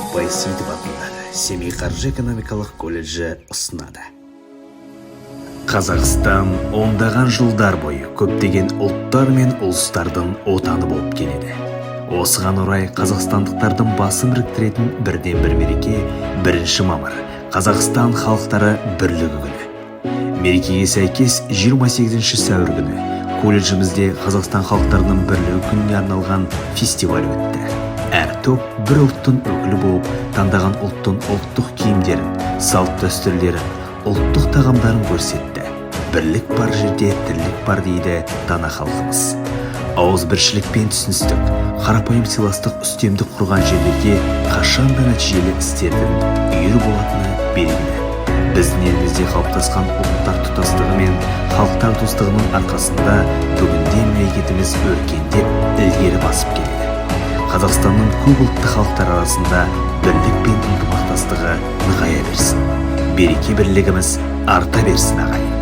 Байсейітов атындағы Семей қаржы-экономикалық колледжі ұсынады. Қазақстан ондаған жылдар бойы көптеген ұлттар мен ұлыстардың отаны болып келеді. Осыған орай қазақстандықтардың басын біріктіретін бірден бір мереке — 1 мамыр, Қазақстан халықтары бірлігі күні. Мерекеге сәйкес 28 сәуір күні колледжімізде Қазақстан халықтарының бірлігі күніне арналған фестиваль өтті. Әр топ бір ұлттың өкілі болып, таңдаған ұлттың ұлттық киімдерін, салт дәстүрлерін, ұлттық тағамдарын көрсетті. Бірлік бар жерде тірлік бар дейді дана халқымыз. Ауызбіршілік пен түсіністік, қарапайым сыйластық үстемдік құрған жерлерде қашанда нәтижелі істердің үйір болатыны белгілі. Біздің елімізде қалыптасқан ұлттар тұтастығы мен халықтар достығының арқасында бүгінде мемлекетіміз өркендеп, ілгері басып келеді. Қазақстанның көп ұлтты халықтар арасында бірлік пен ынтымақтастығы нығая берсін, береке бірлігіміз арта берсін, ағайын!